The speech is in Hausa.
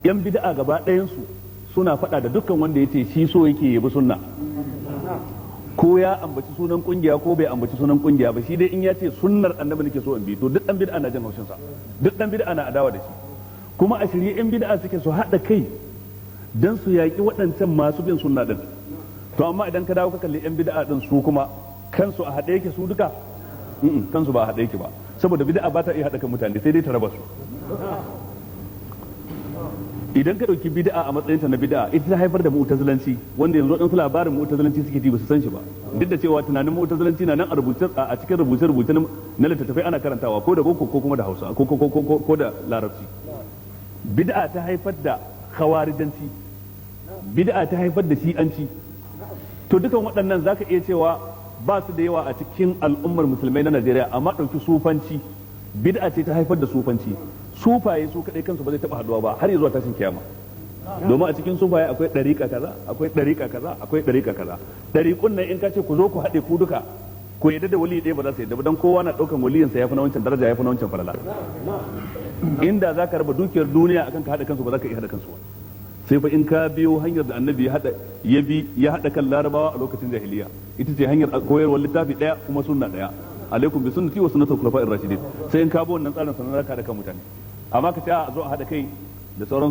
Yan bid'a gaba ɗayan su suna faɗa da dukkan wanda yace shi so yake yabi sunna, ko ya ambaci sunan kungiya ko bai ambaci sunan kungiya ba. Shi dai in ya ce sunnar Annabi nake so in bi, to duk dan bid'a na jin haushin sa, duk dan bid'a na adawa da shi. Kuma a shirye yan bid'a suke su haɗa kai dan su yaƙi waɗancan masu bin sunna din. To amma idan ka dawo ka kalli yan bid'a din, su kuma kansu a haɗe yake su duka? Kansu ba a haɗe yake ba, saboda bid'a ba ta iya haɗa kan mutane, sai dai ta raba su. Idan ka ɗauki bid'a a matsayinta na bid'a, ita ta haifar da mu'tazilanci, wanda yanzu ɗan su labarin mu'tazilanci suke ji, ba su san shi ba, duk da cewa tunanin mu'tazilanci na nan a rubuce a cikin rubuce-rubuce na littattafai ana karantawa, ko da boko ko kuma da Hausa ko da Larabci. Bid'a ta haifar da khawarijanci, bid'a ta haifar da shi'anci. To dukan waɗannan zaka iya cewa ba su da yawa a cikin al'ummar musulmai na Najeriya, amma ɗauki sufanci, bid'a ce ta haifar da sufanci. Sufaye su kadai kansu ba zai taba haduwa ba har zuwa tashin kiyama, domin a cikin sufaye akwai ɗariƙa kaza, akwai ɗariƙa kaza, akwai ɗariƙa kaza. Ɗariƙun nan in ka ce ku zo ku haɗe ku duka ku yadda da wali ɗaya, ba za su yadda ba, don kowa na ɗaukan waliyinsa ya fi na wancan daraja, ya fi na wancan falala. Inda za ka raba dukiyar duniya akan ka haɗa kansu, ba za ka iya haɗa kansu ba, sai fa in ka biyo hanyar da Annabi ya haɗa, ya bi ya haɗa kan Larabawa a lokacin jahiliya. Ita ce hanyar koyarwar littafi ɗaya kuma sunna ɗaya: "Alaikum bi sunnati wa sunnatul khulafa'ir rashidin." Sai in ka bi wannan tsarin, sannan za ka haɗa kan mutane. Amma ka ce a zo a haɗa kai da sauran